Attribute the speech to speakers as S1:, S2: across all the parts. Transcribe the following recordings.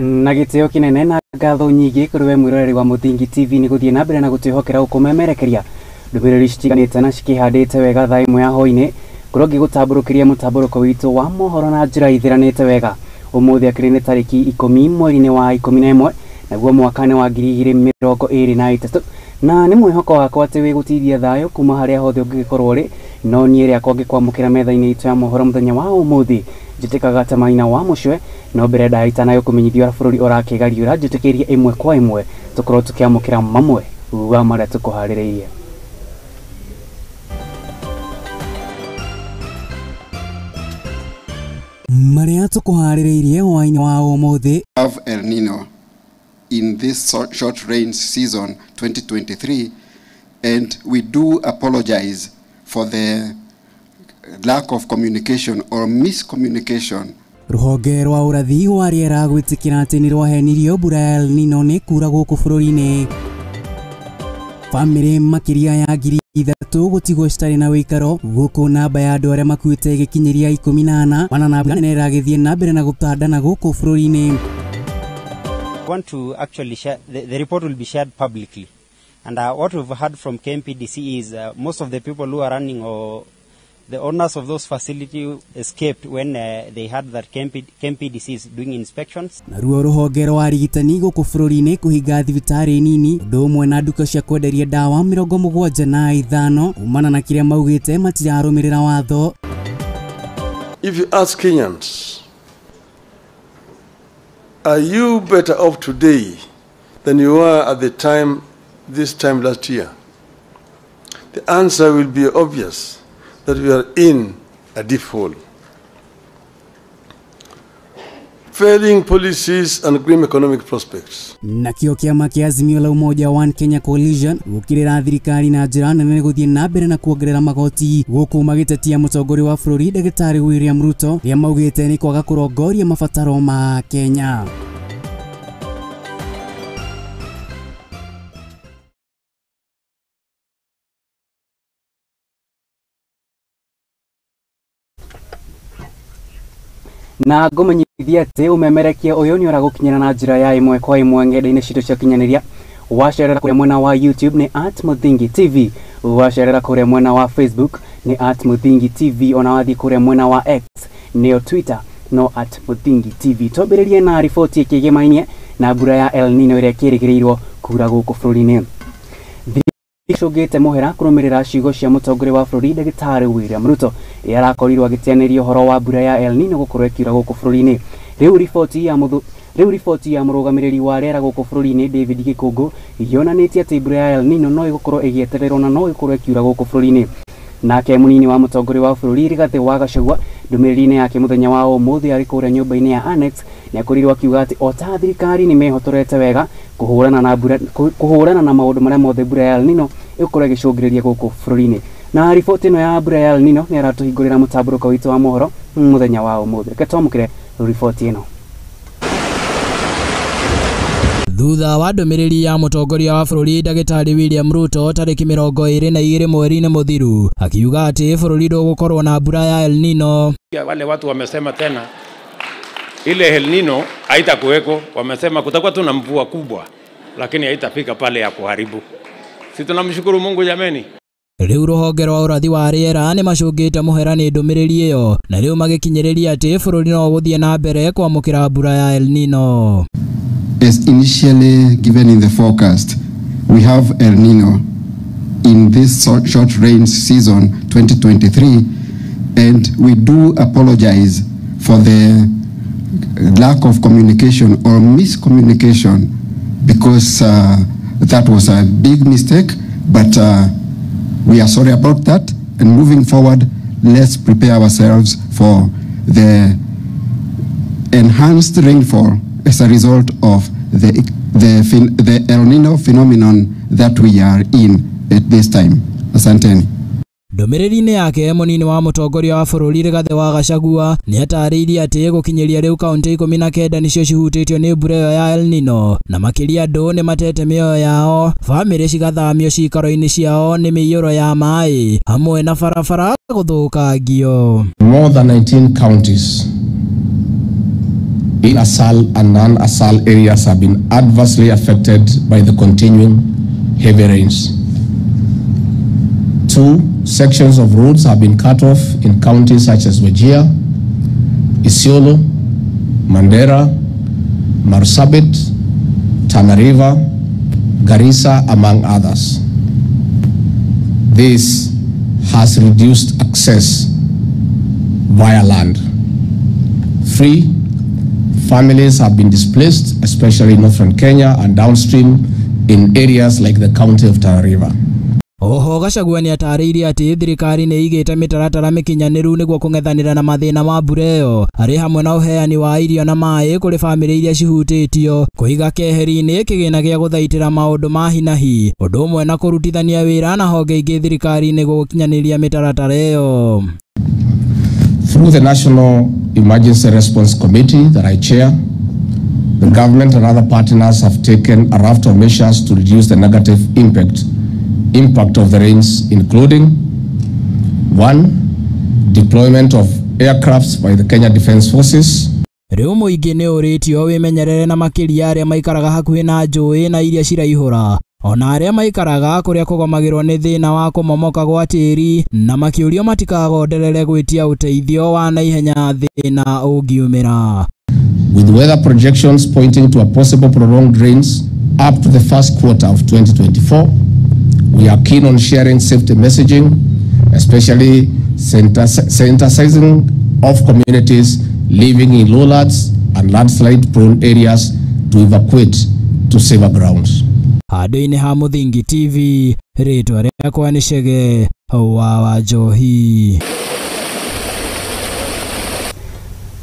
S1: Na gĩtĩo kĩnene na ngatho nyingĩ kũrĩ we mwĩroreri wa Mũthingi TV nĩ gũthiĩ na mbere na gũtwĩhokera gũkũmemerekeria ndũmĩrĩri citiganĩte na cikĩhandĩte wega thaa ĩmwe ya hwaĩ-inĩ ngorwo ngĩgũtambũrũkĩria mũtambũrũko witũ wa mohoro na njĩra ithĩranĩte wega. Ũmũthĩ akĩrĩ nĩ tarĩki 10 mweri-inĩ wa 11 naguo mwaka nĩ wa 2023 na nĩ mwĩhoko wakwa atĩ wĩgũtithia thayũ kuma harĩa hothe ũngĩgĩkorwo ũrĩ no niĩ rĩakwa ngĩkwamũkĩra metha-inĩ itũ ya mohoro mũthenya wa ũmũthĩ njĩtĩkaga ta Maina wa Mũcwe no mbere ndagĩtanayo kũmenyithio ũrĩa bũrũri ũrakĩgariũra njĩtĩkĩrie ĩmwe kwa ĩmwe tũkorwo tũkĩamũkĩra mamwe wa marĩa tũkũharĩrĩirie. Marĩa tũkũharĩrĩirie hwaĩ-inĩ wa ũmũthĩ.
S2: Have El Nino in this short rain season 2023, and we do apologize for the lack of communication or miscommunication.
S1: Ruhonge rwa ũrathi wa rĩera gwĩtĩkĩra atĩ nĩ rwahenirio mbura ya El Nino nĩ kura gũkũ bũrũri-inĩ. Bamĩrĩ makĩria ya 3,000 gũtigwo citarĩ na wĩikaro gũkũ namba ya andũ arĩa makuĩte ĩgĩkinyĩria 14 mana na mbura nene ĩragĩthiĩ na mbere na gũtandana gũkũ bũrũri-inĩ.
S3: Want to actually share the report will be shared publicly, and what we've heard from KMPDC is most of the people who are running or the owners of those facilities escaped when they heard that KMPDC is doing inspections.
S1: Naruo ruhonge rwa arigitani gũkũ bũrũri-inĩ kũhinga thibitarĩ nini ũndũ ũmwe na nduka cia kwenderia ndawa 75 kumana na kĩrĩa maugĩte matirarũmĩrĩra watho.
S4: If you ask Kenyans, are you better off today than you were at the time, this time last year? The answer will be obvious, that we are in a deep hole. Failing policies and grim economic prospects.
S1: Nakĩo kĩama kĩa Azimio la Umoja One Kenya Coalition gũkĩrĩra thirikari na njĩra nene gũthiĩ na mbere na kuongerera magoti gũkũ magĩtetia mũtongoria wa bũrũri Ndagĩtarĩ William Ruto rĩa maugĩte nĩ kwaga kũrongoria mabataro ma Kenya. Na ngũmenyithia atĩ ũmemerekia ũyũ nĩ ũragũkinyĩra na njĩra ya ĩmwe kwa ĩmwe ng'enda-inĩ citũ cia ũkinyanĩria. Wacerera kũrĩa mwena wa YouTube nĩ @Muthingi TV, wacerera kũrĩa mwena wa Facebook nĩ @Muthingi TV, ona wathiĩ kũrĩa mwena wa X nĩyo Twitter no @Muthingi TV. Twambĩrĩrie na riboti ĩkĩgĩmainie na mbura ya El Nino ĩrĩa ĩkĩrĩgĩrĩirwo kura gũkũ bũrũri-inĩ. Icũngĩte mũhera kũrũmĩrĩra ciugo cia mũtongoria wa bũrũri Ndagĩtarĩ William Ruto rĩrĩa arakorirwo agĩteanĩria ũhoro wa mbura ya El Nino gũkorwo ĩkiura gũkũ bũrũri-inĩ. Rĩu riboti ya mũrũgamĩrĩri wa rĩera gũkũ bũrũri-inĩ David Gĩkũngũ yonanĩtie atĩ mbura ya El Nino no ĩgũkorwo ĩgĩetererwo na no ĩkorwo ĩkiura gũkũ bũrũri-inĩ. Nake mũnini wa mũtongoria wa bũrũri Rigathĩ wa Gachagua ndũmĩrĩri-inĩ yake mũthenya wa ũmũthĩ arĩ kũrĩa nyũmba-inĩ ya Annex nĩ akorirwo akiuga atĩ o ta thirikari nĩ mehotorete wega kũhũrana na maũndũ marĩa mothe mbura ya El Nino ĩgũkorwo ĩgĩcũngĩrĩria gũkũ bũrũri-inĩ. Na riboti ĩno ya mbura ya El Nino nĩ aratũhingũrĩra mũtambũrũko witũ wa mohoro mũthenya wa ũmũthĩ. Reke twamũkĩre riboti ĩno.
S5: Thutha wa ndũmĩrĩri ya mũtongoria wa bũrũri Ndagĩtarĩ William Ruto tarĩki 22 mweri-inĩ mũthiru akiuga atĩ bũrũri ndũgũkorwo na mbura ya El Nino.
S6: Wale watu wamesema tena ile El Nino haitakuweko, wamesema kutakuwa tu na mvua kubwa lakini haitafika pale ya kuharibu. Si tunamshukuru Mungu jameni.
S5: Rĩu rũhonge rwa ũrathi wa rĩera nĩ macũngĩte mũhera nĩ ndũmĩrĩri ĩyo na rĩu magĩkinyĩrĩria atĩ bũrũri no ũgũthiĩ na mbere kwamũkĩra mbura ya El Nino.
S2: As initially given in the forecast, we have El Nino in this short rain season 2023, and we do apologize for the lack of communication or miscommunication, because that was a big mistake, but we are sorry about that, and moving forward, let's prepare ourselves for the enhanced rainfall as a result of the El Nino phenomenon that we are in at this time. Asanteni.
S5: Ndũmĩrĩri-inĩ yake mũnini wa mũtongoria wa bũrũri Rigathĩ wa Gachagua nĩ atarĩirie atĩ gũkinyĩria rĩu kaunti 19 nĩcio cihutĩtio nĩ mbura ĩyo ya El Nino na makĩria andũ nĩ matete mĩoyo yao, bamĩrĩ cigathamio ciikaro-inĩ ciao nĩ mĩiyũro ya maĩ hamwe na barabara gũthũkangio.
S7: More than 19 counties in Asal and non-Asal areas have been adversely affected by the continuing heavy rains. 2 sections of roads have been cut off in counties such as Wajir, Isiolo, Mandera, Marsabit, Tana River, Garissa, among others. This has reduced access via land. 3, families have been displaced, especially in northern Kenya and downstream in areas like the county of Tana River.
S5: Oho Gachagua nĩ atarĩirie atĩ thirikari nĩ ĩigĩte mĩtaratara mĩkinyanĩru nĩguo kũng'ethanĩra na mathĩna ma mbura ĩyo arĩ hamwe na ũheani wa irio na maĩ kũrĩ bamĩrĩ iria cihutĩtio, kũiga keheri-inĩ kĩgĩna gĩa gũthaitĩra maũndũ ma hi na hi, ũndũ ũmwe na kũrutithania wĩra na honge ingĩ thirikari-inĩ gũkinyanĩria mĩtaratara ĩyo.
S7: Through the National Emergency Response Committee that I chair, the government and other partners have taken a raft of measures to reduce the negative impact of the rains, including 1, deployment of aircrafts by the Kenya Defence Forces.
S5: Rĩu mũingĩ nĩ ũrĩtio wĩmenyerere na makĩria arĩa maikaraga hakuhĩ na njũĩ na iria ciraihũra, ona arĩa maikaraga kũrĩa kũgomagĩrwo nĩ thĩna wa kũmomoka gwa tĩri, na makĩũrio matikagonderere gwĩtia ũteithio wa naihenya thĩna ũngiumĩra.
S7: With weather projections pointing to a possible prolonged rains up to the first quarter of 2024, we are keen on sharing safety messaging, especially sensitizing of communities living in lowlands and landslide-prone areas to evacuate to safer grounds.
S5: Handũ-inĩ ha Mũthingi TV, rĩtwa rĩakwa nĩ Chege wa Wanjohi.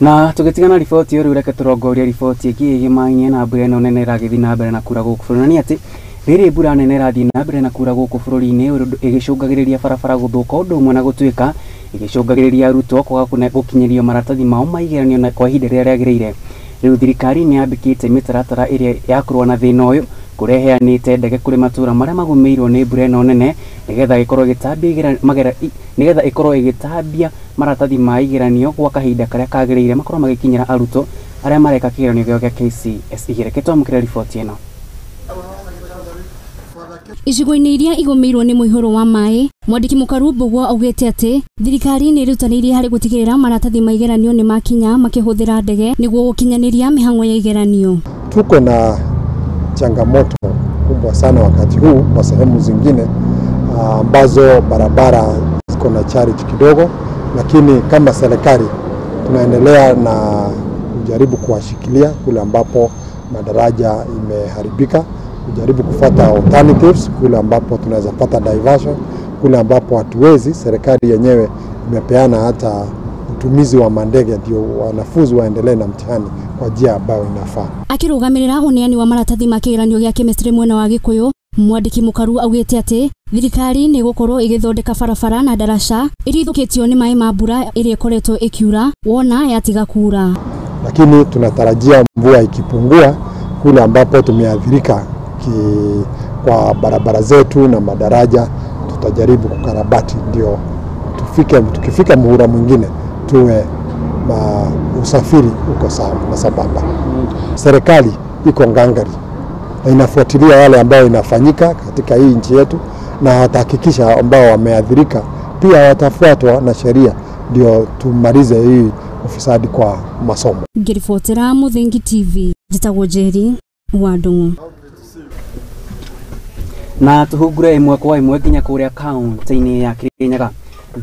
S1: Na tũgĩtigana riboti ĩyo rĩu reke tũrongorie riboti ĩngĩ ĩgĩmainie na mbura ĩno nene ĩragĩthiĩ na mbere na kura gũkũ bũrũri. Na nĩ atĩ rĩrĩ mbura nene ĩrathiĩ na mbere na kura gũkũ bũrũri-inĩ ĩgĩcũngagĩrĩria barabara gũthũka ũndũ ũmwe na gũtuĩka ĩgĩcũngagĩrĩria arutwo kwaga gũkinyĩrio maratathi mao ma igeranio na kwa ihinda rĩrĩa rĩagĩrĩire. Rĩu thirikari nĩ yambĩkĩte mĩtaratara ĩrĩa ya kũrũa na thĩna ũyũ kũrĩa ĩheanĩte ndege kũrĩ matũũra marĩa magũmĩirwo nĩ mbura ĩno nene nĩgetha ĩkorwo ĩgĩtambia nĩgetha ĩkorwo ĩgĩtambia maratathi ma igeranio gwa kahinda karĩa kagĩrĩire makorwo magĩkinyĩra arutwo arĩa mareka kĩgeranio gĩao gĩa KCSE. Reke twamũkĩre riboti ĩno.
S8: Icigo-inĩ iria igũmĩirwo nĩ mũihũro wa maĩ, mwandĩki Mũkaru Mbũgua augĩte atĩ thirikari nĩ ĩrutanĩirie harĩ gũtigĩrĩra maratathi ma igeranio nĩ makinya makĩhũthĩra ndege nĩguo gũkinyanĩria mĩhang'o ya igeranio.
S9: Tuko na changamoto kubwa sana wakati huu kwa sehemu zingine ambazo barabara ziko na charge kidogo, lakini kama serikali tunaendelea na kujaribu kuwashikilia kule ambapo madaraja imeharibika, kujaribu kufuata alternatives kule ambapo tunaweza pata diversion, kule ambapo hatuwezi, serikali yenyewe imepeana hata utumizi wa mandege ndio wanafunzi waendelee na mtihani kwa njia ambayo inafaa.
S8: Akĩrũgamĩrĩra ũneani wa maratathi ma kĩgeranio gĩa chemistry mwena wa Gĩkũyũ, mwandĩki Mũkaru augĩte atĩ thirikari nĩ ĩgũkorwo ĩgĩthondeka barabara na ndaraca iria ithũkĩtio nĩ maĩ ma mbura ĩrĩa ĩkoretwo ĩkiura wona yatiga kura.
S9: Lakini tunatarajia mvua ikipungua kule ambapo tumeathirika kwa barabara zetu na madaraja, tutajaribu kukarabati ndio tukifika muhula mwingine tuwe usafiri uko sawa na sambamba. Serikali iko ngangari na inafuatilia yale ambayo inafanyika katika hii nchi yetu, na watahakikisha ambao wameathirika pia watafuatwa na sheria ndio tumalize hii ufisadi kwa masomo.
S8: Ngiribotera Muthingi TV, njĩtagwo Njeri wa Ndung'u.
S1: Na tuhungure ĩmwe kwa ĩmwe nginya kũrĩa kaunti-inĩ ya Kirinyaga.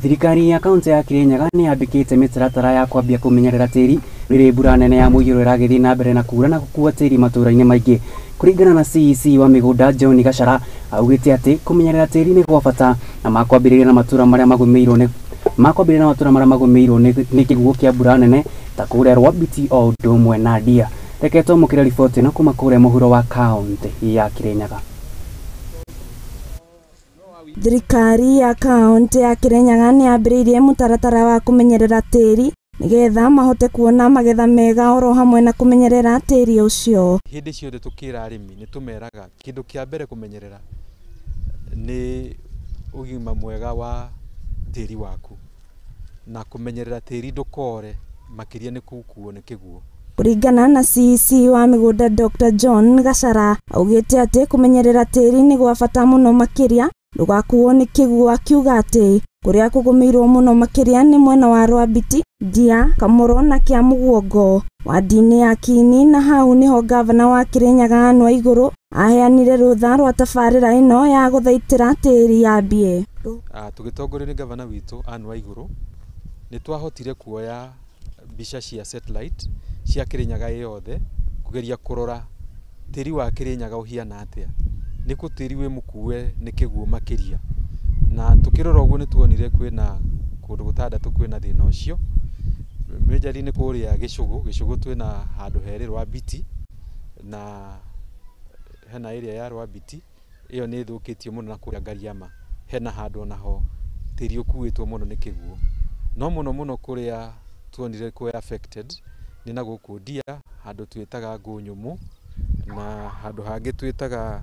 S1: Thirikari ya kaunti ya Kirinyaga nĩ yambĩkĩte mĩtaratara ya kwambia kũmenyerera tĩri rĩrĩ mbura nene ya mũiyũro ĩragĩthiĩ na mbere na kura na gũkua tĩri matũũra-inĩ maingĩ. Kũringana na CEC wa mĩgũnda John Gachara augĩte atĩ kũmenyerera tĩri nĩ gwa bata na makwambĩrĩria na matũũra marĩa magũmĩirwo nĩ kĩguũ kĩa mbura nene ta kũrĩa Rwambiti o ũndũ ũmwe na Ndia. Reke twamũkĩre riboti ĩno kuma kũrĩa mũhuro wa kaunti ya Kirinyaga.
S10: Thirikari ya kaunti ya Kirinyaga nĩ yambĩrĩirie mũtaratara wa kũmenyerera tĩri nĩgetha mahote kuona magetha mega oro hamwe na kũmenyerera tĩri ũcio.
S11: Hĩndĩ ciothe tũkĩra arĩmi nĩ tũmeraga kĩndũ kĩa mbere kũmenyerera nĩ ũgima mwega wa tĩri waku, na kũmenyerera tĩri ndũkore makĩria nĩ kũkuo nĩ kĩguũ.
S10: Kũringana na CEC wa mĩgũnda Dr. John Gachara augĩte atĩ kũmenyerera tĩri nĩ gwa bata mũno makĩria ndũgakuo nĩ kĩguũ, akiuga atĩ kũrĩa kũgũmĩirwo mũno makĩria nĩ mwena wa Rwambiti, Ndia, Kamũro na Kĩamũguongo wadi-inĩ ya Kiini, na hau nĩho gavana wa Kirinyaga Anne Waigũrũ aheanire rũtha rwa tabarĩra ĩno ya gũthaitĩra tĩri yambie.
S11: Tũgĩtongorio nĩ gavana witũ Anne Waigũrũ nĩ twahotire kuoya mbica cia satellite cia Kirinyaga yothe kũgeria kũrora tĩri wa Kirinyaga ũhiana atĩa, nĩ kũ tĩri wĩ mũkue nĩ kĩguũ makĩria, na tũkĩrora ũguo nĩ tuonire kwĩna kũndũ gũtandatũ kwĩna thĩna ũcio. Majorly nĩ kũrĩa Gĩcũgũ twĩna handũ herĩ Rwambiti, na hena area ya Rwambiti ĩyo nĩ ĩthũkĩtio mũno, na kũrĩa Ngariama hena handũ onaho tĩri ũkuĩtwo mũno nĩ kĩguũ. No mũno mũno kũrĩa tuonire kwĩ affected nĩ na gũkũ Ndia, handũ twĩtaga Ngũnyũmũ, na handũ hangĩ twĩtaga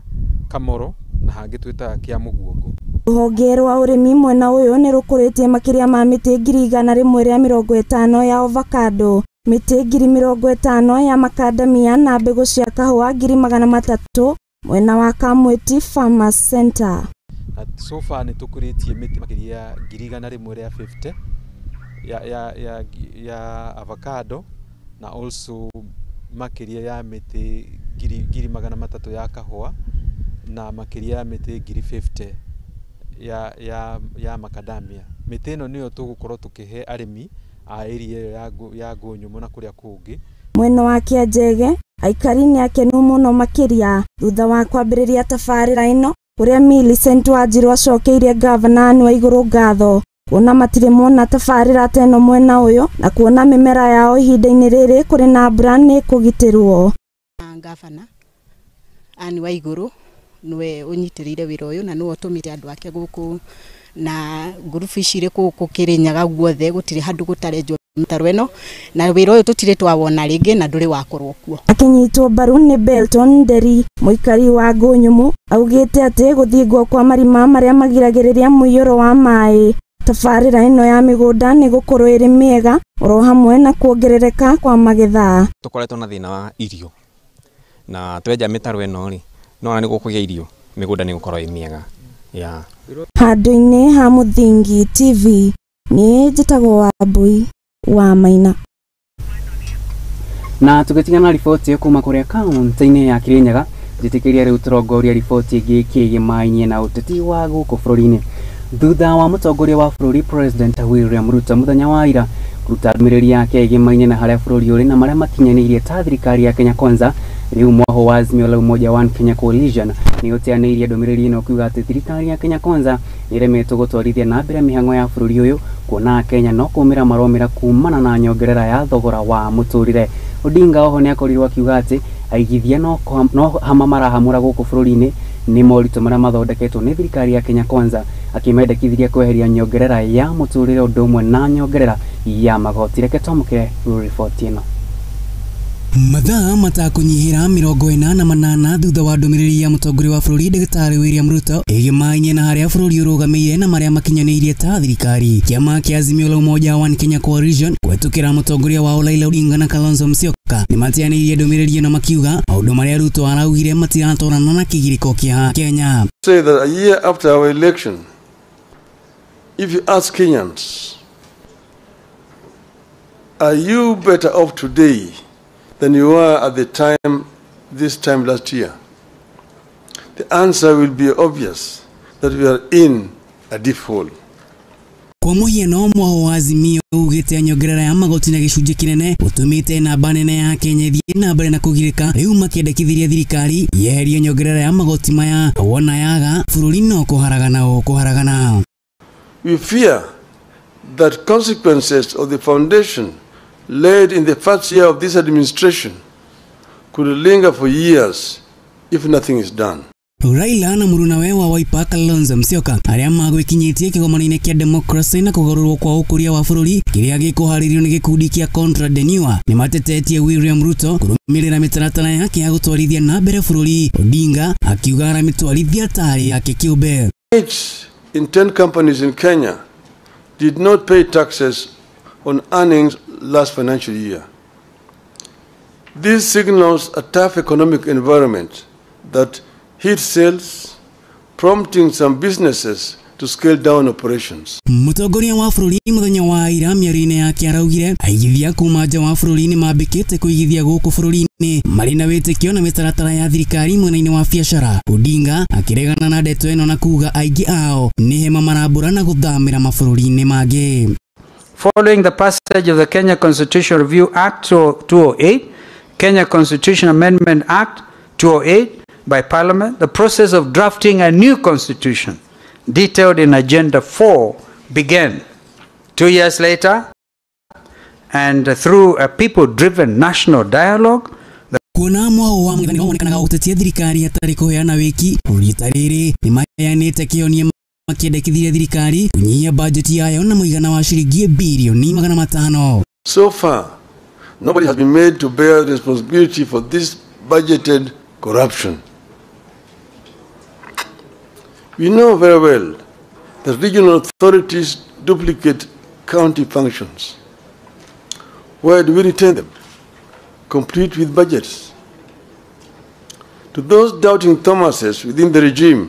S11: Kamoro, na hangĩ twĩtaga Kĩamũguongo.
S10: Rũhonge rwa ũrĩmi mwena ũyũ nĩ rũkũrĩtie makĩria ma mĩtĩ 150,000 ya avocado, mĩtĩ 50,000 ya macadamia na mbegũ cia kahũa 300,000 mwena wa Kamweti Farmers Center.
S11: So far nĩ tũkũrĩtie mĩtĩ makĩria 150,000 ya avocado, na also makĩria ya mĩtĩ 300,000 ya kahũa, na makĩria ya mĩtĩ 50,000 ya macadamia. Mĩtĩ ĩno nĩyo tũgũkorwo tũkĩhe arĩmi a area ĩyo ya Ngũnyũmũ na kũrĩa kũngĩ.
S10: Mwena wa Kĩanjege aikari nĩ akenu mũno makĩria thutha wa kwambĩrĩria tabarĩra ĩno, kũrĩa Millicent Wanjiru acokeirie gavana Anne Waigũrũ ngatho kuona matirĩ mona tabarĩra ta ĩno mwena ũyũ, na kuona mĩmera yao ihinda-inĩ rĩrĩ kũrĩ na mbura nĩ kũgitĩrwo.
S12: Gavana Anne Waigũrũ nĩwe ũnyitĩrĩire wĩra ũyũ na nĩwe ũtũmire andũ ake gũkũ, na ngurubu ici irĩ gũkũ Kĩrĩnyaga guothe gũtirĩ handũ gũtarenjwo mĩtaro ĩno, na wĩra ũyũ tũtirĩ twawona rĩngĩ na ndũrĩ wakorwo kuo.
S10: Akinyitwo mbaru nĩ Belton Nderi, mũikari wa Ngũnyũmũ, augĩte atĩ gũthingwo kwa marima marĩa magiragĩrĩria mũiyũro wa maĩ tabarĩra ĩno ya mĩgũnda nĩ gũkorwo ĩrĩ mĩega oro hamwe na kuongerereka kwa magetha.
S13: Tũkoretwo na thĩna wa irio, na twenja mĩtaro ĩno rĩ, no nĩ gũkũgĩa irio, mĩgũnda nĩ gũkorwo ĩ mĩega.
S10: Handũ-inĩ ha Mũthingi TV niĩ njĩtagwo Wambui wa Maina.
S1: Na tũgĩtigana riboti ĩyo kuma kũrĩa kaunti-inĩ ya Kirinyaga, njĩtĩkĩria rĩu tũrongoria riboti ĩngĩ kĩgĩmainie na ũteti wa gũkũ bũrũri-inĩ. Thutha wa mũtongoria wa bũrũri President William Ruto mũthenya wa ira kũruta ndũmĩrĩri yake ĩgĩmainie na harĩa bũrũri ũrĩ na marĩa makinyanĩirie ta thirikari ya Kenya Kwanza, rĩu mwaho wa Azimio la Umoja One Kenya Coalition nĩ ũteanĩirie ndũmĩrĩri ĩno kuga atĩ thirikari ya Kenya Kwanza nĩ ĩremetwo gũtwarithia na mbere mĩhang'o ya bũrũri ũyũ, kuona Kenya no kũmĩra maromĩra kumana na nyongerera ya thogora wa mũtũrĩre. Odinga oho nĩ akorirwo akiuga atĩ aigithia no hama marahamũra gũkũ bũrũri-inĩ nĩ moritũ marĩa mathondeketwo nĩ thirikari ya Kenya Kwanza, akĩmendekithiria kweheria nyongerera ya mũtũrĩre ũndũ ũmwe na nyongerera ya magoti. Reke twamũkĩre riboti ĩno.
S5: Mathaa matakũnyihĩra 48 thutha wa ndũmĩrĩri ya mũtongoria wa bũrũri Ndagĩtarĩ William Ruto ĩgĩmainie na harĩa bũrũri ũrũgamĩire na marĩa makinyanĩirie ta thirikari. Kĩama kĩa Azimio la Umoja One Kenya Coalition kũhetũkĩra mũtongoria wao Raila Odinga na Kalonzo Musyoka nĩmateanĩirie ndũmĩrĩri ĩno makiuga maũndũ marĩa Ruto araugire matiratwarana na kĩgirĩko kĩa Kenya.
S4: Say that a year after our election, if you ask Kenyans, are you better off today than you were at the time, this time last year? The answer will be obvious, that we are in a deep hole.
S5: Kwa mũhiano mwaho wa Azimio ugĩte nyongerera ya magoti na gĩcunjĩ kĩnene ũtũmĩte namba nene ya Kenya ĩthiĩ na mbere na kũgirĩka, rĩu makĩendekithirie thirikari yeherie nyongerera ya magoti maya wona yaga bũrũri no kũharagana o kũharagana.
S4: We fear that consequences of the foundation laid in the first year of this administration could linger for years if nothing is done.
S5: Raila na mũrunawe wa Wiper Kalonzo Musyoka arĩa magwĩkinyĩtie kĩgomano-inĩ kĩa democracy na kũgarũrwo kwa ũkũria wa bũrũri kĩrĩa gĩkũharĩrio nĩ gĩkundi kĩa Contra Denua nĩmatetetie William Ruto kũrũmĩrĩra mĩtaratara yake ya gũtwarithia na mbere bũrũri. Odinga akiuga aramĩtwarithia tarĩ yake kĩũmbe.
S4: 8 in 10 companies in Kenya did not pay taxes on earnings last financial year. This signals a tough economic environment that hit sales, prompting some businesses to scale down operations.
S1: Mũtongoria wa bũrũri mũthenya wa ira mĩario-inĩ yake araugire aigithia kuma nja wa bũrũri nĩ mambĩkĩte kũigithia gũkũ bũrũri-inĩ marĩ na wĩtĩkio na mĩtaratara ya thirikari mwena-inĩ wa biacara. Odinga akĩregana na ndeto ĩno na kuga aingĩ ao nĩ hema marambũra na gũthamĩra mabũrũri-inĩ mangĩ.
S14: Following the passage of the Kenya Constitution Review Act 208, Kenya Constitution Amendment Act 208 by Parliament, the process of drafting a new constitution detailed in Agenda 4 began. 2 years later, and through a people-driven national dialogue,
S1: kuona mwaho wa mũthani wonekanaga gũtetia thirikari hatarĩ kũheana wĩki rita rĩrĩ nĩmaheanĩte kĩonia makĩendekithirie thirikari kũnyihia bajeti yayo na mũigana wa ciringi birioni 500.
S4: So far, nobody has been made to bear responsibility for this budgeted corruption. We know very well that regional authorities duplicate county functions. Where do we retain them? Complete with budgets. To those doubting Thomases within the regime,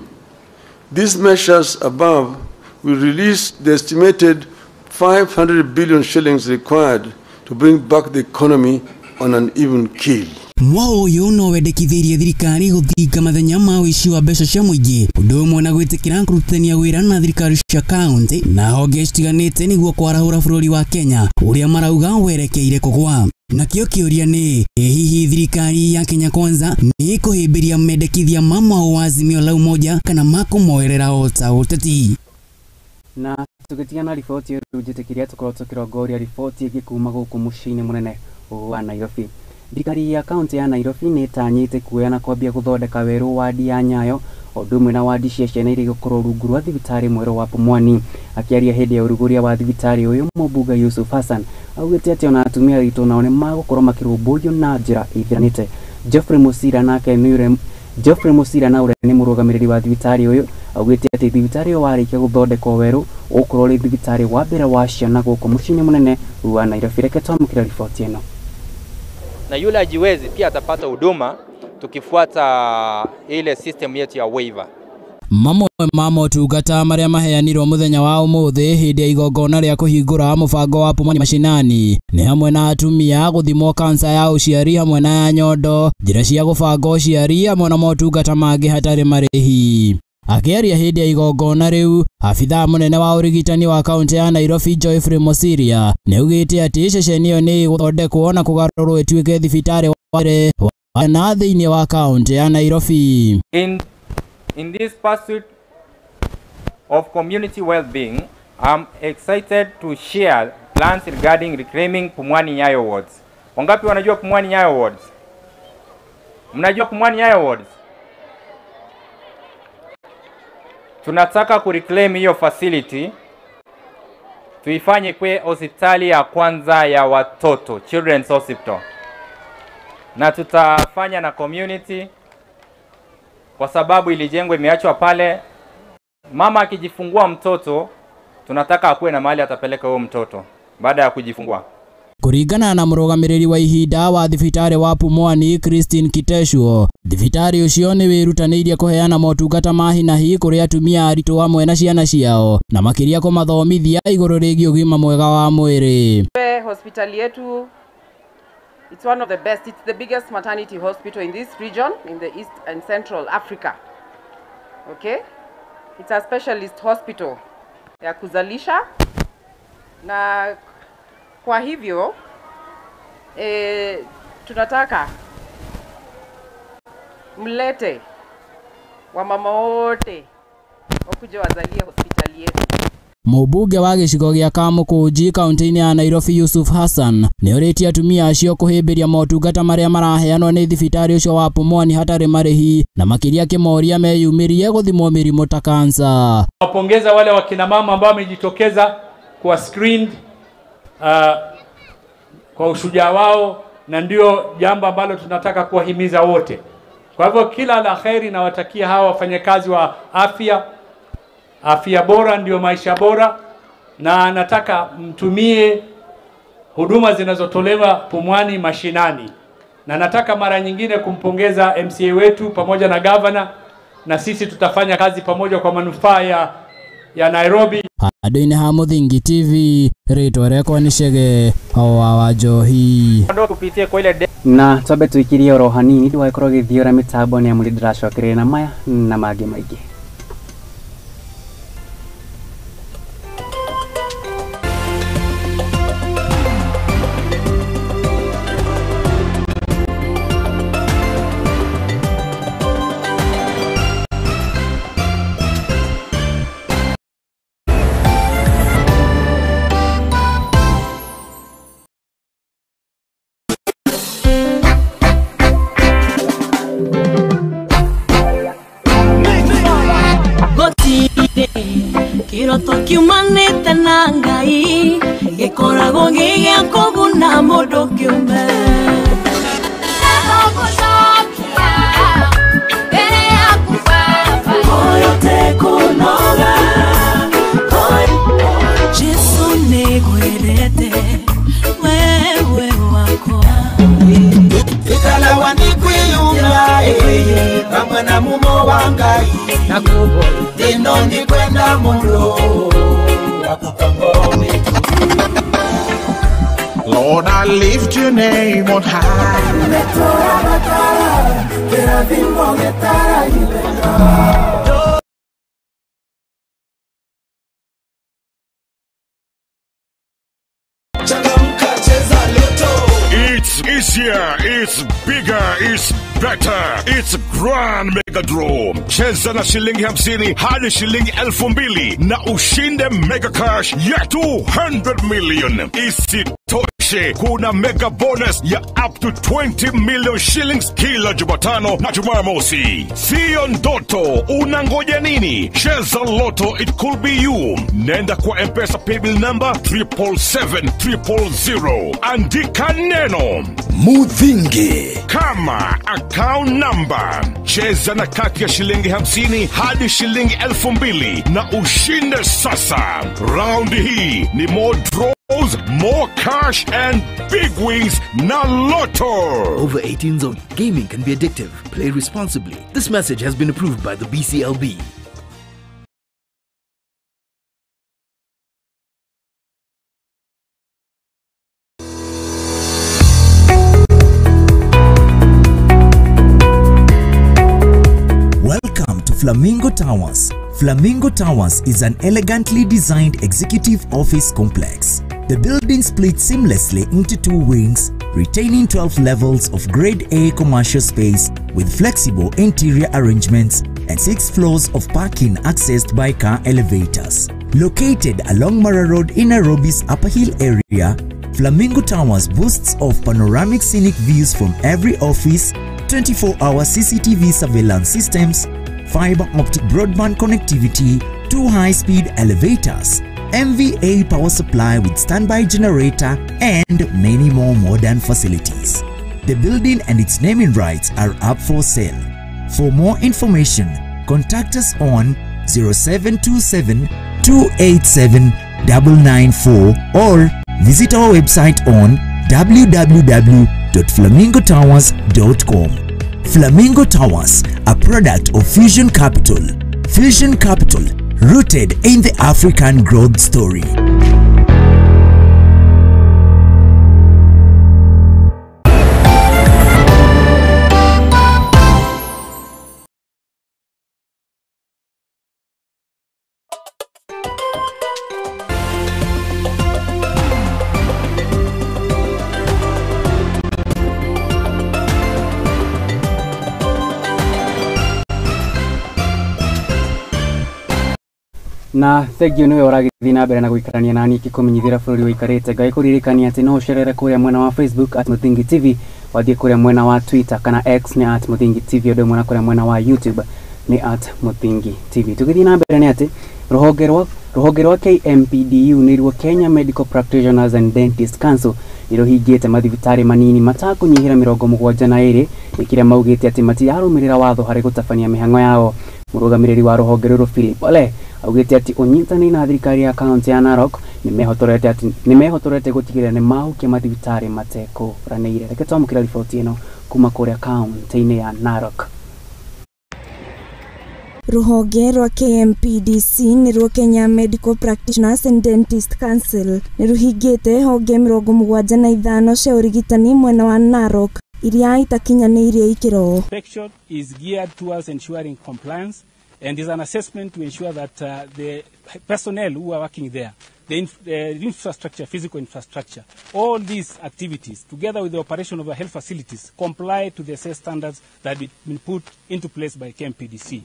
S4: these measures above will release the estimated 500 billion shillings required to bring back the economy on an even keel.
S1: Mwaho ũyũ no wendekithĩirie thirikari gũthinga mathenya ma ũici wa mbeca cia mũingĩ ũndũ ũmwe na gwĩtĩkĩra kũrutithania wĩra na thirikari cia kaunti na honge citiganĩte nĩguo kwarahũra bũrũri wa Kenya ũrĩa marauga werekeire kũgwa. Nakĩo kĩũria nĩ ĩ hihi thirikari ya Kenya Kwanza nĩ ĩkũhĩmbĩria mendekithia ma mwaho wa Azimio la Umoja kana makũmoerera o ta ũteti? Na tũgĩtigana riboti ĩyo rĩu njĩtĩkĩria tũkorwo tũkĩrongoria riboti ĩngĩ kuma gũkũ mũciĩ-inĩ mũnene wa Nairobi. Thirikari ya kaunti ya Nairobi nĩ ĩtanyĩte kuoya na kwambia gũthondeka werũ wadi ya Nyayo ũndũ ũmwe na wadi cia ciana iria igũkorwo rungu rwa thibitarĩ mwerũ wa Pumwani. Akĩaria hĩndĩ ya ũrugũria wa thibitarĩ ũyũ, mũmbunge Yusuf Hassan augĩte atĩ ona atumia aritũ nao nĩ magũkorwo makĩrũmbũiyo na njĩra ĩthiranĩte. Geoffrey Musira nake nĩ Geoffrey Musira na ũrĩa nĩ mũrũgamĩrĩri wa thibitarĩ ũyũ augĩte atĩ thibitarĩ ũyũ warĩkia gũthondekwo werũ ũgũkorwo ũrĩ thibitarĩ wa mbere wa ciana gũkũ mũciĩ-inĩ mũnene wa Nairobi. Reke twamũkĩre riboti ĩno.
S15: Na yule ajiwezi pia atapata huduma tukifuata ile system yetu ya waiver.
S5: Mamwe ma motungata marĩa maheanirwo mũthenya wa ũmũthĩ hĩndĩ ya igongona rĩa kũhingũra mũbango wa Pumwani Mashinani nĩ hamwe na atumia gũthimwo kansa ya ũciari hamwe na ya nyondo, njĩra cia gũbanga ũciari hamwe na motungata mangĩ hatarĩ marĩhi. Akĩaria hĩndĩ ya igongona rĩu, abithaa mũnene wa ũrigitani wa kaunti ya Nairobi Geoffrey Mosiria nĩaugĩte atĩ ceceni ĩyo nĩ ĩgũthondekwo na kũgarũrwo ĩtuĩke thibitarĩ wa mbere na thĩinĩ wa kaunti ya Nairobi.
S15: In this pursuit of community well-being, I'm excited to share plans regarding reclaiming Pumwani Nyayo wards. Wangapi wanajua Pumwani Nyayo wards? Mnajua Pumwani Nyayo wards? Tunataka kureclaim hiyo facility, tuifanye kwe hospitali ya kwanza ya watoto, Children's Hospital. Na tutafanya na community kwa sababu ilijengwa imeachwa pale. Mama akijifungua mtoto, tunataka akuwe na mahali atapeleka huyo mtoto baada ya kujifungua.
S5: Kũringana na mũrũgamĩrĩri wa ihinda wa thibitarĩ wa Pumwani Christine Kiteshuo, thibitarĩ ũcio nĩ wĩrutanĩirie kũheana motungata ma hi na hi kũrĩ atumia aritũ hamwe na ciana ciao na makĩria kũmathomithia igũrũ rĩgiĩ ũgima mwega wa mwĩrĩ.
S16: Hospitali yetu, it's one of the best. It's the biggest maternity hospital in this region, in the East and Central Africa. Okay? It's a specialist hospital ya kuzalisha, na kwa hivyo tunataka mlete wamama wote wakuje wazalie hospitali yetu.
S5: Mũmbunge wa gĩcigo gĩa Kamũkũnji kaunti-inĩ ya Nairobi Yusuf Hassan nĩorĩtie atumia acio kũhĩmbĩria motungata marĩa maraheanwo nĩ thibitarĩ ũcio wa Pumwani hatarĩ marĩhi na makĩria akĩmoria meyumĩrie gũthimwo mĩrimũ ta kansa.
S17: Wapongeza wale wakina mama ambao wamejitokeza kuwa screened kwa ushujaa wao, na ndio jambo ambalo tunataka kuwahimiza wote. Kwa hivyo kila la kheri nawatakia hawa wafanyakazi wa afya. Afya bora ndio maisha bora, na nataka mtumie huduma zinazotolewa Pumwani Mashinani. Na nataka mara nyingine kumpongeza MCA wetu pamoja na governor, na sisi tutafanya kazi pamoja kwa manufaa ya Nairobi.
S5: Handũ-inĩ ha Mũthingi TV, rĩtwa rĩakwa nĩ Chege wa Njohi.
S1: Na twambe tuikirie oro hanini ndũgagĩkorwo gĩthiora mĩtambo nĩ amu nĩndĩracokereria na maya na mangĩ maingĩ.
S18: Kiroto kiumanĩte na Ngai gĩkoragwo gĩ gĩa kũguna mũndũ kĩũmbe. Jesu nĩngwendete wewe wakwa.
S19: Ikalawa nikwiyumya kamwe na mumo wa Ngai ino ndikwenda muno
S20: Lord, I lift your name on high. It's easier, it's bigger, it's better, it's Grand Mega Draw. Cheza na shilingi 50 hadi shilingi 2000 na ushinde mega cash ya 200 million. Isitoshe, kuna mega bonus ya up to 20 million shillings kila Jumatano na Jumamosi. Sio ndoto, unangoja nini? Cheza Lotto, it could be you. Nenda kwa M-Pesa paybill number 777 000. Andika neno
S21: Muthingi
S20: kama account number. Cheza na kati ya shilingi 50 hadi shilingi 2000 na ushinde sasa. Round hii ni more draws, more cash and big wins na Lotto.
S21: Over 18 zone. Gaming can be addictive. Play responsibly. This message has been approved by the BCLB.
S22: Welcome to Flamingo Towers. Flamingo Towers is an elegantly designed executive office complex. The building splits seamlessly into two wings, retaining 12 levels of Grade A commercial space with flexible interior arrangements and 6 floors of parking accessed by car elevators. Located along Mara Road in Nairobi's Upper Hill area, Flamingo Towers boasts of panoramic scenic views from every office, 24-hour CCTV surveillance systems, fiber optic broadband connectivity, 2 high-speed elevators, MVA power supply with standby generator, and many more modern facilities. The building and its naming rights are up for sale. For more information, contact us on 0727 287 994 or visit our website on www.flamingotowers.com. Flamingo Towers, a product of Fusion Capital. Fusion Capital, rooted in the African growth story.
S1: Na thengio niwe ũragĩthiĩ na mbere na gũikarania nani ngĩkũmenyithia bũrũri ũikarĩte. Ngagĩkũririkania atĩ no ũcerere kũrĩa mwena wa Facebook at Muthingi TV, wathiĩ kũrĩa mwena wa Twitter kana X nĩ at Muthingi TV, ũndũ ũmwe na kũrĩa mwena wa YouTube nĩ at Muthingi TV. Tũgĩthiĩ na mbere nĩ atĩ rũhonge rwa KMPDU nĩruo Kenya Medical Practitioners and Dentists Council nĩrũhingĩte mathibitarĩ manini matakũnyihĩra 72 nĩ kĩrĩa maugĩte atĩ matirarũmĩrĩra watho harĩ gũtabania mĩhang'o yao. Mũrũgamĩrĩri wa rũhonge rũrũ Philip Ole augĩte atĩ ũnyitanĩri na thirikari ya kaunti ya Narok nĩmehotorete gũtigĩrĩra nĩmahukia mathibitarĩ matekũranĩire. Reke twamũkĩre riboti ĩno kuma kũrĩa kaunti-inĩ ya Narok.
S10: Ruhonge rwa KMPDC nĩruo Kenya Medical Practitioners and Dentist Council nĩruhingĩte honge 75 cia ũrigitani mwena wa Narok iria itakinyanĩirie ikĩro.
S3: Inspection is geared towards ensuring compliance and is an assessment to ensure that the personnel who are working there, the infrastructure, physical infrastructure, all these activities, together with the operation of the health facilities, comply to the set standards that have been put into place by KMPDC.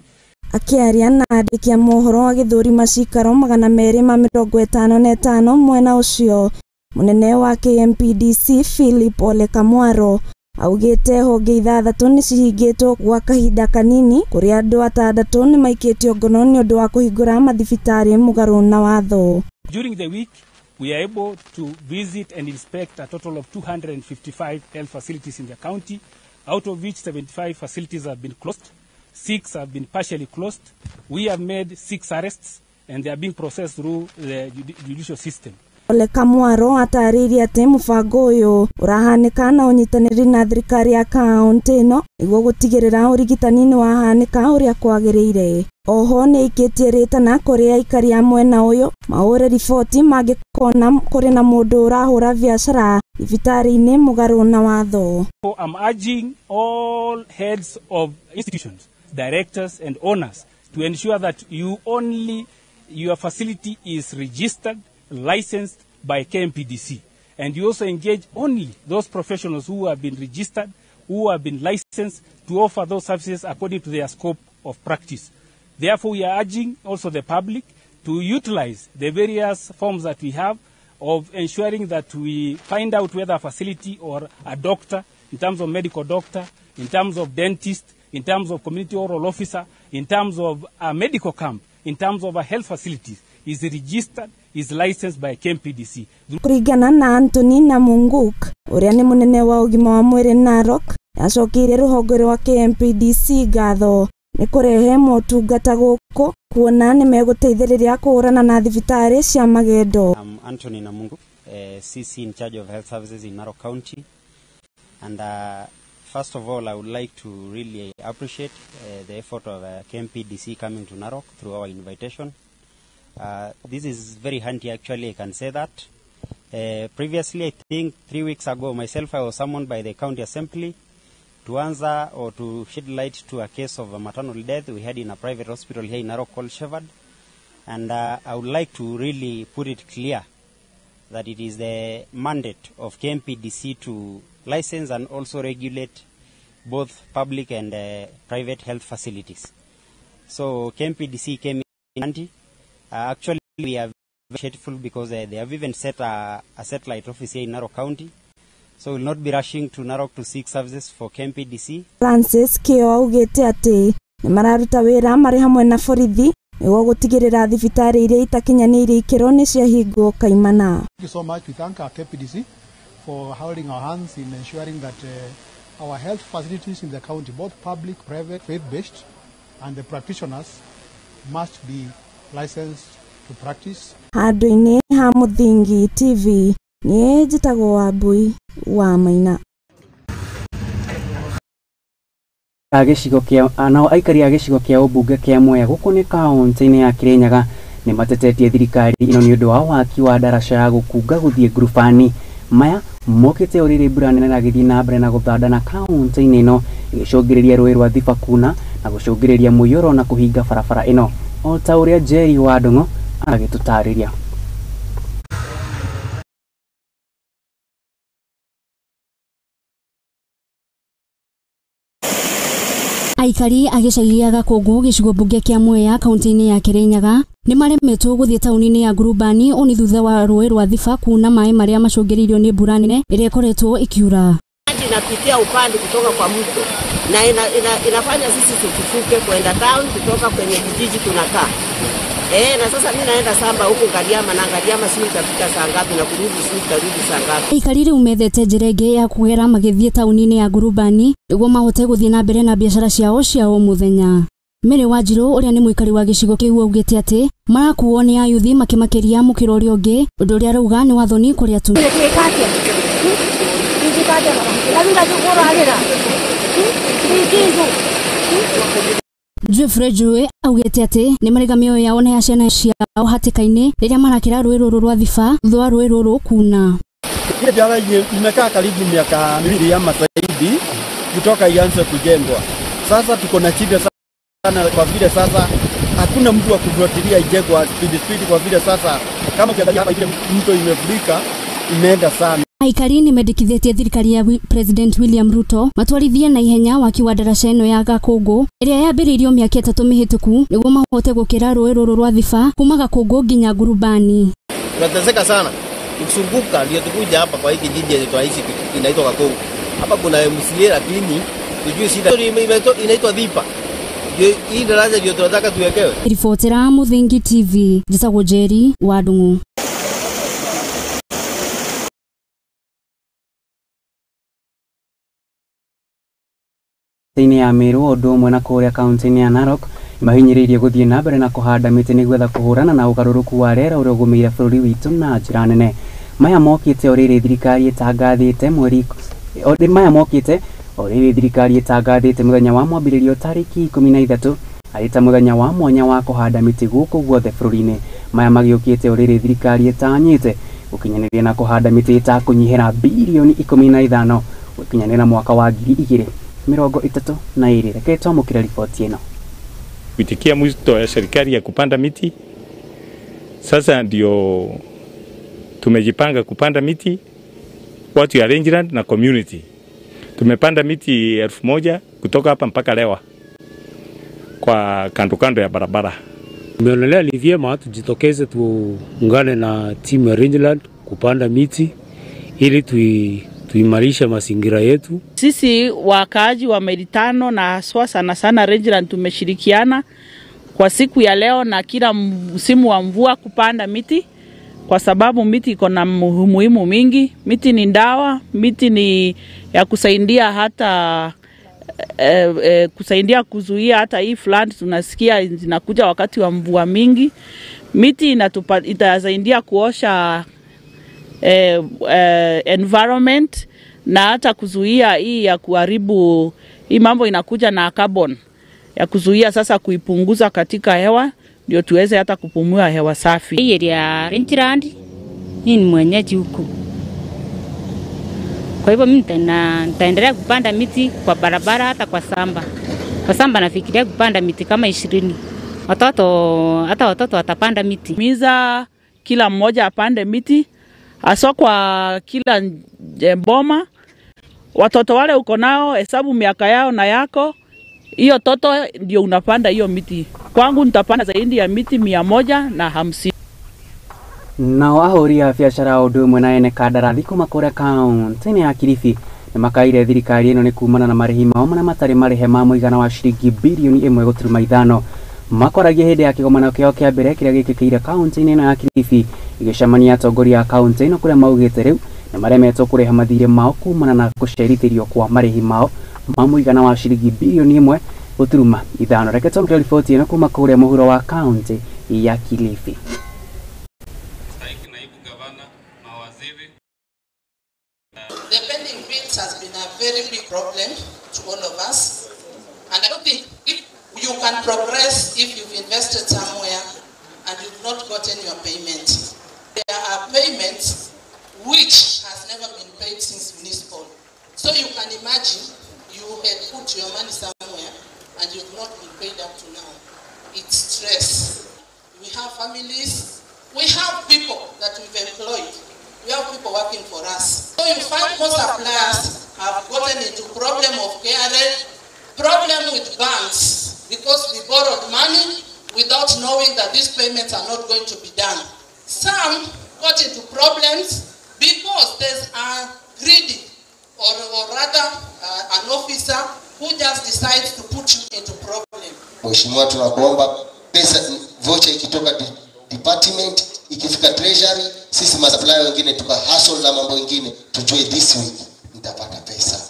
S10: Akiaria na andĩki a mohoro agĩthũrima cikaro 255 mwena ũcio, mũnene wa KMPDC Philip Ole Kamwaro augĩte honge 6 nĩcihingĩtwo gwa kahinda kanini kũrĩa andũ 6 nĩmaikĩtio ngono nĩ ũndũ wa kũhingũra mathibitarĩ mũgarũ na watho.
S3: During the week, we are able to visit and inspect a total of 255 health facilities in the county, out of which 75 facilities have been closed. 6 have been partially closed. We have made 6 arrests and they are being processed through the judicial system.
S10: Ole Kamwaro atarĩirie atĩ mũbango ũyũ ũrahanĩka na ũnyitanĩri na thirikari ya kaunti ĩno nĩguo gũtigĩrĩra ũrigitani nĩwahanĩka ũrĩa kwagĩrĩire. Oho nĩaikĩtie rĩtana kũrĩ aikari a mwena ũyũ mahũre riboti mangĩkona kũrĩ na mũndũ ũrahũra biacara thibitarĩ-inĩ mũgarũ na watho.
S3: So I'm urging all heads of institutions, directors and owners to ensure that your facility is registered, licensed by KMPDC, and you also engage only those professionals who have been registered, who have been licensed to offer those services according to their scope of practice. Therefore, we are urging also the public to utilize the various forms that we have of ensuring that we find out whether a facility or a doctor, in terms of medical doctor, in terms of dentist, in terms of community oral officer, in terms of a medical camp, in terms of a health facility, is registered, is licensed by KMPDC.
S10: Kũringana na Anthony Namunguk ũrĩa nĩ mũnene wa ũgima wa mwĩrĩ Narok, acokeirie rũhonge rwa KMPDC ngatho nĩ kũrehe motungata gũkũ kuona nĩ megũteithĩrĩria kũhũrana na thibitarĩ cia magendo.
S6: I'm Anthony Namunguk, CC in charge of health services in Narok County, and first of all, I would like to really appreciate the effort of KMPDC coming to Narok through our invitation. This is very handy, actually, I can say that. Previously, I think 3 weeks ago, myself, I was summoned by the county assembly to answer or to shed light to a case of a maternal death we had in a private hospital here in Narok called Shepherd. And I would like to really put it clear that it is the mandate of KMPDC to license and also regulate both public and private health facilities. So KMPDC came in handy. Actually, we are very grateful because they have even set a satellite office here in Narok County. So we'll not be rushing to Narok to seek services for KMPDC.
S10: Francis Kio augĩte atĩ nĩmararuta wĩra marĩ hamwe na borithi nĩguo gũtigĩrĩra thibitarĩ iria itakinyanĩirie ikĩro nĩciahingwo kaimana.
S23: Thank you so much. We thank our KMPDC for holding our hands in ensuring that our health facilities in the county, both public, private, faith-based, and the practitioners must be licensed to practice.
S10: Handũ-inĩ ha Mũthingi TV, niĩ njĩtagwo Wambui wa Maina.
S1: Gĩcigo kĩa nao aikari a gĩcigo kĩa ũmbunge kĩa Mwea gũkũ nĩ kaunti-inĩ ya Kirinyaga nĩ matetetie thirikari ĩno nĩ ũndũ wa waki wa ndaraca ya gũkunga gũthiĩ ngurubani. Maya mokĩte o rĩrĩ mbura nene ĩragĩthiĩ na mbere na gũthandana kaunti-inĩ ĩno ĩgĩcũngĩrĩria rũĩ rwa Thiba kuna na gũcũngĩrĩria mũiyũro na kũhinga barabara ĩno, o ta ũrĩa Jerry wa Ndung'u aragĩtũtarĩria.
S8: Aikari a gĩcagi gĩa Gakũngũ gĩcigo mbunge kĩa Mwea kaunti-inĩ ya Kirinyaga nĩ maremetwo gũthiĩ taũni-inĩ ya Ngurubani ũũ nĩ thutha wa rũĩ rwa Thiba kuna maĩ marĩa macũngĩrĩirio nĩ mbura nene ĩrĩa ĩkoretwo ĩkiura.
S24: Maji inapitia upande kutoka kwa mto na inafanya sisi tukifuke kwenda town kutoka kwenye vijiji tunakaa. Na sasa mimi naenda samba huko Ngariama na Ngariama sijui itafika saa ngapi na kurudi sijui itarudi saa ngapi.
S8: Aikari rĩu methete njĩra ĩngĩ ya kũgera magĩthiĩ taũni-inĩ ya Ngurubani nĩguo mahote gũthiĩ na mbere na biacara ciao cia o mũthenya. Mary Wanjiru ũrĩa nĩ mũikari wa gĩcigo kĩu augĩte atĩ marakuo nĩ ayuthi makĩmakĩria mũkĩra ũrĩa ũngĩ, ũndũ ũrĩa arauga nĩ wathoni kũrĩ atumia. Geoffrey Njue augĩte atĩ nĩ maraiga mĩoyo yao na ya ciana ciao hatĩka-inĩ rĩrĩa marakĩra rũĩ rũrũ rwa Thiba thutha wa rũĩ rũrũ kuna.
S2: Ile biashara imekaa karibu miaka 2 ama zaidi kutoka ianze kujengwa. Sasa tuko na shida sana kwa vile sasa hakuna mtu wa kufuatilia ijengwa speed kwa vile sasa kama ukiangalia hapa ile mto imefurika imeenda sana.
S8: Aikari nĩ mendekithĩtie thirikari ya President William Ruto matwarithie na ihenya waki wa ndaraca ĩno ya Gakũngũ ĩrĩa yambĩrĩirio mĩaka 3 mĩhĩtũku nĩguo mahote gũkĩra rũĩ rũrũ rwa Thiba kuma Gakũngũ nginya Ngurubani.
S7: Tunateseka sana tukizunguka ndio tukuja hapa kwa hiki kijiji yetu tunaishi inaitwa Gakũngũ. Hapa kuna MCA lakini tujui shida inaitwa Thiba. Hii daraja ndio tunataka tuwekewe.
S8: Ribotera Muthingi TV, njĩtagwo Njeri wa Ndung'u.
S1: Thĩinĩ ya Meru ũndũ ũmwe na kũrĩa kaunti-inĩ ya Narok mahinyĩrĩirie gũthiĩ na mbere na kũhanda mĩtĩ nĩgetha kũhũrana na ũgarũrũku wa rĩera ũrĩa ũgũmĩire bũrũri witũ na njĩra nene. Maya mokĩte o rĩrĩ thirikari ĩtangathĩte mũthenya wa mwambĩrĩrio tarĩki 13 arĩ ta mũthenya wa mwanya wa kũhanda mĩtĩ gũkũ guothe bũrũri-inĩ. Maya magĩũkĩte o rĩrĩ thirikari ĩtanyĩte gũkinyanĩria na kũhanda mĩtĩ ĩtakũnyihĩra birioni 15 gũkinyanĩra mwaka wa 2032. Reke twamũkĩre riboti ĩno.
S9: Kuitikia mwito ya serikali ya kupanda miti, sasa ndio tumejipanga kupanda miti watu ya Rangeland na community. Tumepanda miti 1000 kutoka hapa mpaka Lewa kwa kando kando ya barabara.
S11: Tumeonelea ni vyema tujitokeze tuungane na timu ya Rangeland kupanda miti ili tuimarishe mazingira yetu.
S25: Sisi wakaaji wa maili 5 na haswa sana sana Rangeland tumeshirikiana kwa siku ya leo na kila msimu wa mvua kupanda miti, kwa sababu miti iko na umuhimu mingi. Miti ni dawa, miti ni ya kusaidia hata kusaidia kuzuia hata hii flood tunasikia zinakuja wakati wa mvua mingi. Miti itasaidia kuosha environment na hata kuzuia hii ya kuharibu hii mambo inakuja na carbon, ya kuzuia sasa kuipunguza katika hewa ndio tuweze hata kupumua hewa safi.
S26: Hii area Rangeland, mimi ni mwenyeji huku. Kwa hivyo mimi nitaendelea kupanda miti kwa barabara hata kwa samba. Kwa samba nafikiria kupanda miti kama 20. Watoto hata watoto watapanda miti.
S25: Miza kila mmoja apande miti haswa kwa kila boma. Watoto wale uko nao hesabu miaka yao na yako, hiyo toto ndio unapanda hiyo miti. Kwangu nitapanda zaidi ya miti 150.
S1: Nao ahũri a biacara ũndũ ũmwe na ene kandarathi kuma kũrĩa kaunti-inĩ ya Kilifi nĩ makaire thirikari ĩno nĩ kumana na marĩhi mao marĩa matarĩ marĩhe ma mũigana wa ciringi birioni 1.5. Makoragia hĩndĩ ya kĩgomano kĩao kĩa mbere kĩrĩa gĩkĩkĩire kaunti-inĩ ĩno ya Kilifi igĩcemania atongoria a kaunti ĩno kũrĩa maugĩte rĩu nĩ maremetwo kũrĩha mathirĩ mao kumana na gũcerithĩrio kwa marĩhi mao ma mũigana wa ciringi birioni 1.5. Reke twamũkĩre riboti ĩno kuma kũrĩa mũhuro wa kaunti ya Kilifi.
S27: The pending bills has been a very big problem to all of us, and I don't think if you can progress if you've invested somewhere and you've not gotten your payment. There are payments which has never been paid since municipal. So you can imagine you had put your money somewhere and you've not been paid up to now. It's stress. We have families, we have people that we've employed. We have people working for us. So you find most suppliers have gotten into problem of KRA, problem with banks, because we borrowed money without knowing that these payments are not going to be done. Some got into problems because there's a greedy, or rather an officer who just decides to put you into problem.
S28: Mheshimiwa, tunakuomba pesa voucher ikitoka department ikifika treasury, sisi masupplier wengine tuka hustle na mambo mengine, tujue this week nitapata pesa,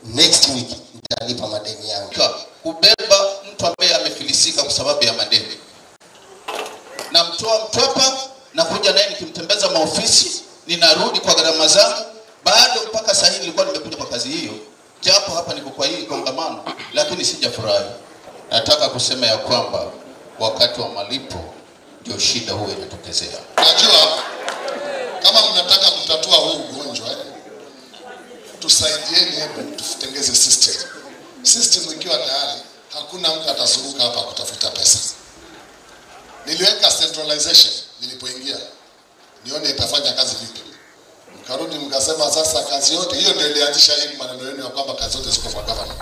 S28: next week nitalipa madeni yangu.
S29: Kubeba mtu ambaye amefilisika
S4: sababu ya madeni. Namtoa Mtwapa na kuja naye nikimtembeza maofisi, ninarudi kwa gharama zangu. Bado mpaka sasa hivi nilikuwa nimekuja kwa kazi hiyo, japo hapa niko kwa hii kongamano, lakini sijafurahi. Nataka kusema ya kwamba wakati wa malipo ndio shida huwa inatokezea.
S5: Najua kama mnataka kutatua huu ugonjwa, tusaidieni, hebu tutengeze system. System ikiwa tayari, hakuna mtu atazunguka hapa kutafuta pesa. Niliweka centralization nilipoingia, nione itafanya kazi vipi. Mkarudi mkasema sasa kazi yote hiyo ndio ilianzisha hii maneno yenu ya kwamba kazi zote ziko kwa governor.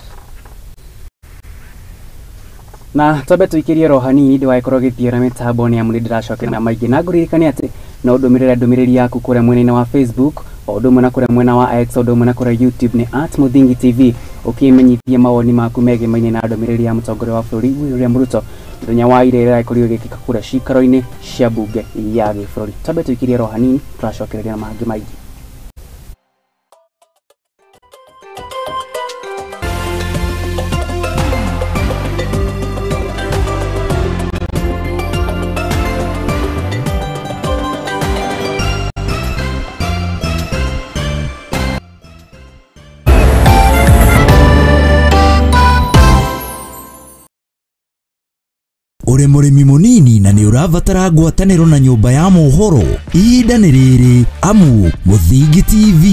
S1: Na twambe tuikirie ro hanini ndiwagĩkorwo gĩthiĩra mĩtambo nĩ amu nĩndĩracokera na maingĩ na ngũririkanie atĩ no ũndũmĩrĩre ndũmĩrĩri yaku kũrĩa mwena-inĩ wa Facebook o ũndũ ũmwe na kũrĩa mwena wa X o ũndũ ũmwe na kũrĩa YouTube nĩ @MuthingiTV ũkĩmenyithie mawoni maku megimaine na ndũmĩrĩri ya mũtongoria wa bũrũri William Ruto mũthenya wa ira ĩrĩa ĩrakorirwo ĩgĩkĩka kũrĩa cikaro-inĩ cia mbunge ya gĩbũrũri. Twambe tuikirie ro hanini tũracokereria na mangĩ maingĩ.
S22: Uri mũrĩmi mũnini na nĩ ũrabatara ngwatanĩro na nyũmba ya mohoro, ihinda nĩ rĩrĩ amu Mũthingi TV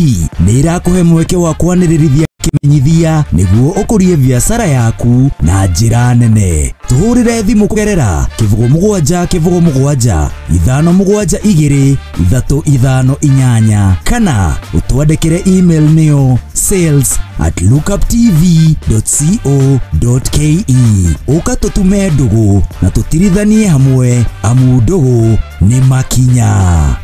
S22: nĩ ĩrakũhe mweke wa kwanĩrĩrithia kĩmenyithia nĩguo ũkũrie biacara yaku na njĩra nene. Tũhũrĩre thimũ kũgerera 07 07 572 358 kana ũtwandĩkĩre email nĩyo sales@lookuptv.co.ke. Ũka tũtume ndũgũ na tũtirithanie hamwe amu ndũgũ nĩ makinya.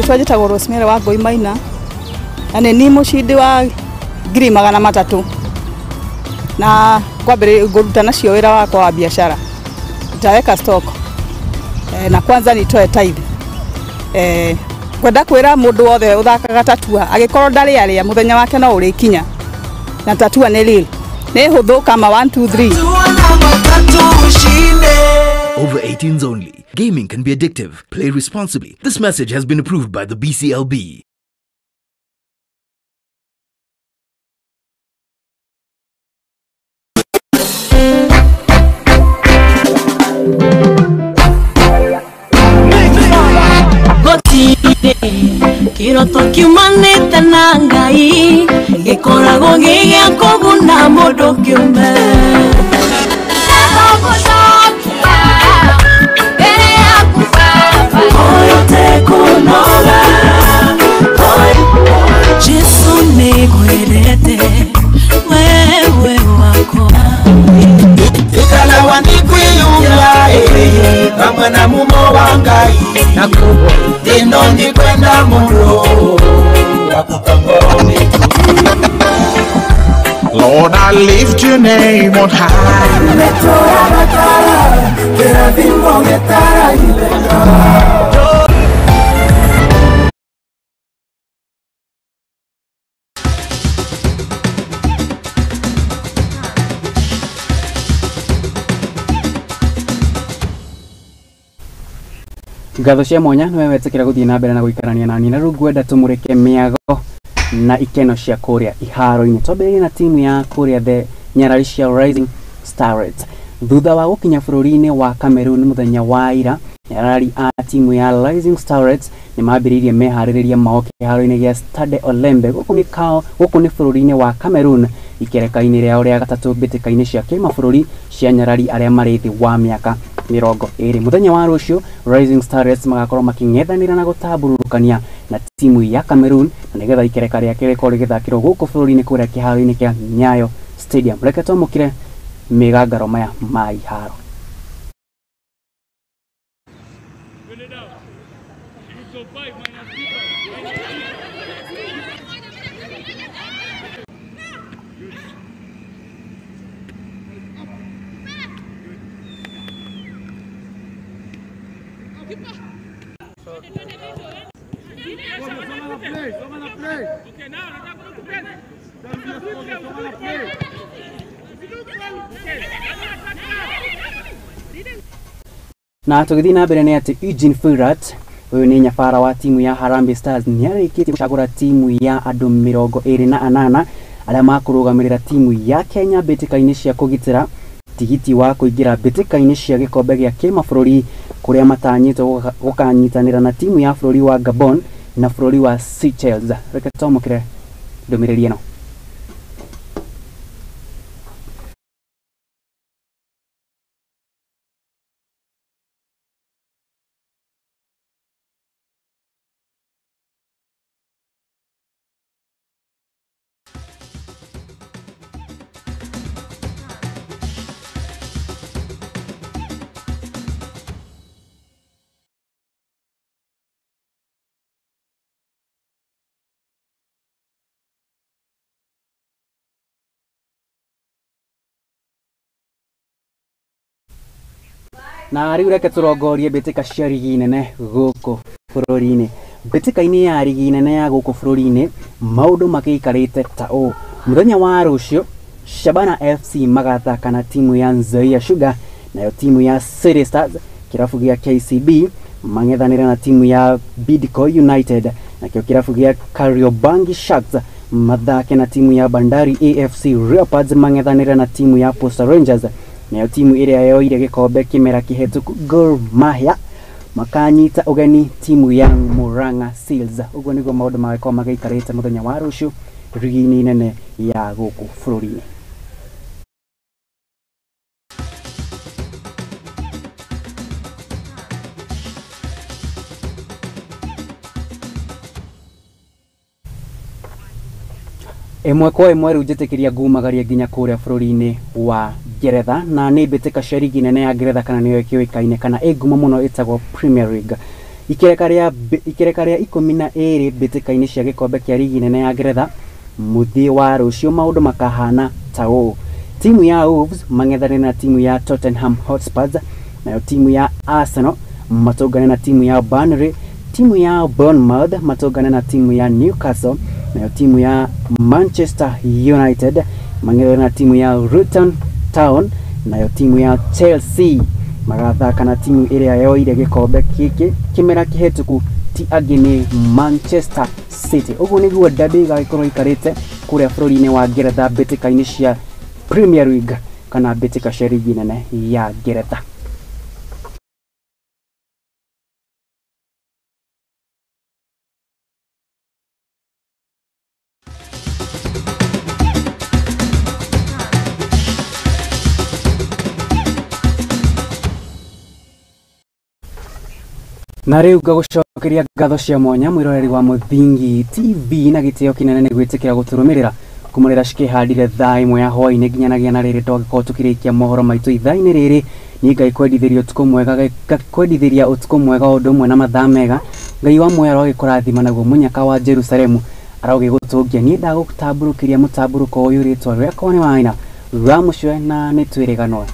S12: Kwa njĩtagwo Rosemary wa Ngũi Maina na nĩ niĩ mũcindi wa 300,000 na kwambĩrĩria ngũruta nacio wĩra wakwa wa biashara. Nitaweka stock na kwanza nitoe tithe. Kwenda kwĩra mũndũ wothe ũthakaga tatua agĩkorwo ndarĩ arĩa mũthenya wake no ũrĩkinya na tatua nĩ real nĩ hũthũ kama 1 2 3.
S21: Over 18s only. Gaming can be addictive. Play responsibly. This message has been approved by the BCLB.
S18: Kiroto kiumanĩte na Ngai gĩkoragwo gĩ gĩa kũguna mũndũ kĩũmbe. Jesu nĩngwendete wewe wakwa
S19: ikalawa nikwiyumla pamwe na mumo wa Ngai na kubwa ino ndikwenda muno
S13: Lord, I lift your name on high.
S1: Ngatho cia mwanya nĩwe wetĩkĩra gũthiĩ na mbere na gũikarania nani na rĩu ngwenda tũmũrĩke mĩago na ikeno cia kũrĩa iharo-inĩ. Twambĩrĩrie na timu ya kũrĩa the Nyarari cia Rising Starlets. Thutha wa gũkinya bũrũri-inĩ wa Cameroon mũthenya wa ira, Nyarari a timu ya Rising Starlets nĩ mambĩrĩirie meharĩrĩria mao kĩharo-inĩ gĩa Stade Olembe gũkũ nĩ bũrũri-inĩ wa Cameroon ikereka-inĩ rĩao rĩa gatatũ mbĩtĩka-inĩ cia kĩmabũrũri cia Nyarari arĩa marĩ thĩ wa mĩaka 20. Mũthenya wa rũciũ Rising Starlets magakorwo makĩng'ethanĩra na gũtambũrũkania na timu ya Cameroon na nĩgetha ikereka rĩake rĩkorwo rĩgĩthakĩrwo gũkũ bũrũri-inĩ kũrĩa kĩharo-inĩ kĩa Nyayo Stadium. Reke twamũkĩre mĩgangaro maya ma iharo. Na tũgĩthiĩ na mbere nĩ atĩ Eugene Firat ũyũ nĩ nyabara wa timu ya Harambee Stars nĩarĩkĩtie gũcagũra timu ya andũ 28 arĩa makũrũgamĩrĩra timu ya Kenya mbĩtĩka-inĩ cia kũgitĩra tigiti wa kũingĩra mbĩtĩka-inĩ cia gĩkombe gĩa kĩmabũrũri kũrĩa matanyĩtwo gũkanyitanĩra na timu ya bũrũri wa Gabon na bũrũri wa Seychelles. Reke twamũkĩre ndũmĩrĩri ĩno. Na rĩu reke tũrongorie mbĩtĩka cia rigi nene gũkũ bũrũri-inĩ. Mbĩtĩka-inĩ ya rigi nene ya gũkũ bũrũri-inĩ maũndũ makĩikarĩte ta ũũ. Mũthenya wa rũciũ Shabana FC magathaka na timu ya Nzoia Sugar, nayo timu ya City Stars kĩrabu gĩa KCB mang'ethanĩre na timu ya Bidco United, nakĩo kĩrabu gĩa Kariobangi Sharks mathake na timu ya Bandari AFC Leopards mang'ethanĩre na timu ya Posta Rangers, nayo timu ĩrĩa yoire gĩkombe kĩmera kĩhetũku Gor Mahia makanyita ũgeni timu ya Murang'a Seals. Ũguo nĩguo maũndũ magĩkorwo magĩikarĩte mũthenya wa rũciũ rigi-inĩ nene ya gũkũ bũrũri-inĩ. Ĩmwe kwa ĩmwe rĩu njĩtĩkĩria ngumagaria nginya kũrĩa bũrũri-inĩ wa Ngeretha, na nĩ mbĩtĩka cia rigi nene ya Ngeretha kana nĩyo ĩkĩũĩkaine kana ĩ ngumo mũno ĩtagwo Premier League. Ikereka rĩa 12 mbĩtĩka-inĩ cia gĩkombe kĩa rigi nene ya Ngeretha mũthĩ wa rũciũ maũndũ makahana ta ũũ. Timu ya Wolves mang'ethanĩre na timu ya Tottenham Hotspurs, nayo timu ya Arsenal matũngane na timu ya Burnley, timu ya Bournemouth matũngane na timu ya Newcastle, nayo timu ya Manchester United mang'ethanĩre na timu ya Luton Town, nayo timu ya Chelsea magathaka na timu ĩrĩa yoire gĩkombe gĩkĩ kĩmera kĩhetũku ti angĩ nĩ Manchester City. Ũguo nĩguo derby ĩgagĩkorwo ĩikarĩte kũrĩa bũrũri-inĩ wa Ngeretha mbĩtĩka-inĩ cia Premier League kana mbĩtĩka cia rigi nene ya Ngeretha. Na rĩu ngagũcokeria ngatho cia mwanya mwĩroreri wa Mũthingi TV na gĩtĩo kĩnene nĩ gwĩtĩkĩra gũtũrũmĩrĩra kuma rĩrĩa cikĩhandire thaa 1 ya hwaĩ-inĩ nginyanagia na rĩrĩ twagĩkorwo tũkĩrĩkia mohoro maitũ ithaa-inĩ rĩrĩ. Niĩ ngakwendithĩria ũtukũ mwega, ngakwendithĩria ũtukũ mwega o ũndũ ũmwe na mathaa mega. Ngai wa muoyo arogĩkũrathima naguo mũnyaka wa Jerusalemu arogĩgũtũngia. Niĩ ndagũtambũrũkĩria mũtambũrũko ũyũ rĩtwa rĩakwa nĩ Waina wa Mũcwe na nĩ twĩrĩganwo.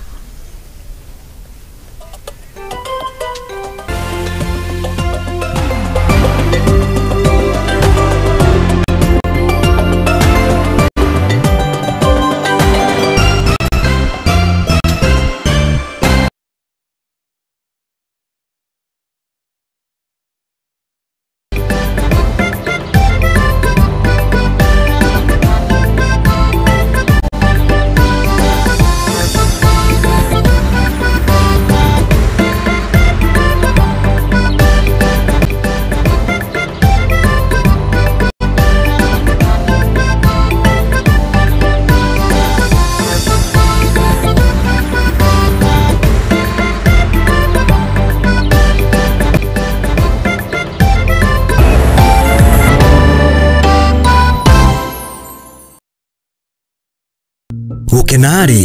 S22: Gũkenarĩ